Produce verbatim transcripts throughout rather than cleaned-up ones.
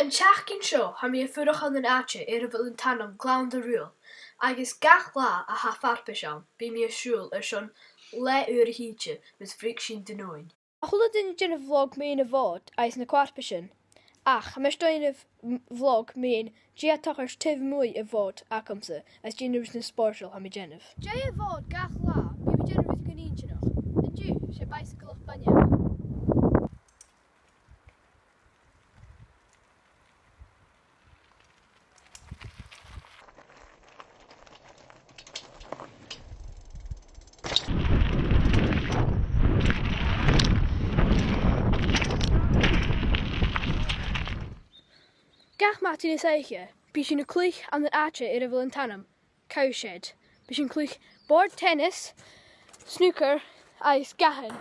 An t-seachdain seo, tha mi a' fuireach ann an àite air a bheil an t-ainm Gleann Daruil, agus gach latha a tha farpais ann, bidh mi a' siubhal airson leth-uair a thìde mus bhruich sinn Dùn Omhain. A h-uile duine a' dèanamh vlog mun a' Mhòd agus na co-fharpaisean, ach tha mise a' dèanamh m-, vlog mun dè tha a' tachairt taobh a-muigh a' Mhòd agamsa, is dè na rudan spòrsail a tha mi a' dèanamh. Dè a' Mhòd gach latha, bidh mi a' dèanamh rudeigin inntinneach. An-diugh, 's e baidhsagal bainne. Gach madainn is oidhche, bidh sinn a' cluich ann an àite air a bheil an t-ainm Cowshed. Bidh sinn a' cluich bòrd teanas, snooker agus gathan.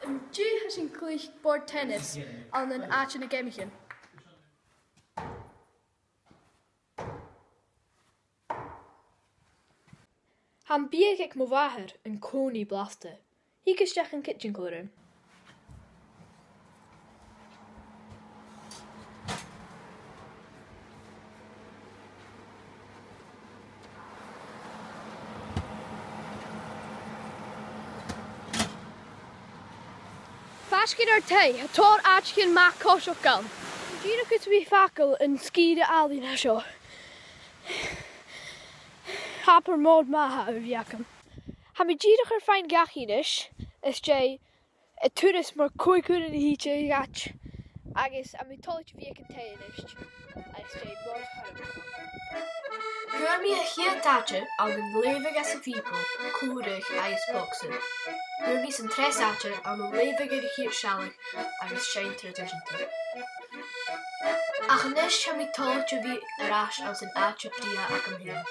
An-diugh tha sinn a' cluich bòrd teanas ann an àite nan geamaichean. Tha am biadh aig mo mhàthair an-còmhnaidh blasta. Thig a-steach dhan chidsin, a chlann. Faisg air ar taigh, tha tòrr àiteachan math coiseachd ann. Dìreach gus am bi facal an sgìre àlainn seo. Abair mòd math a bh' agam. Tha mi dìreach air faighinn dhachaigh a-nis, is e turas mar còig uairean a thìde a dh'àite, agus tha mi toilichte a bhith aig an taigh a-nis, agus 's e Mòd Chorm. Fhuair mi a' chiad àite ann an leughadh anns a' Bhìoball, còmhradh agus bogsa. Fhuair mi san treas àite ann an leughadh air a' chiad sealladh agus seinn traidiseanta. Ach a-nis tha mi toilichte a bhith air ais anns an àite brèagha agam fhìn.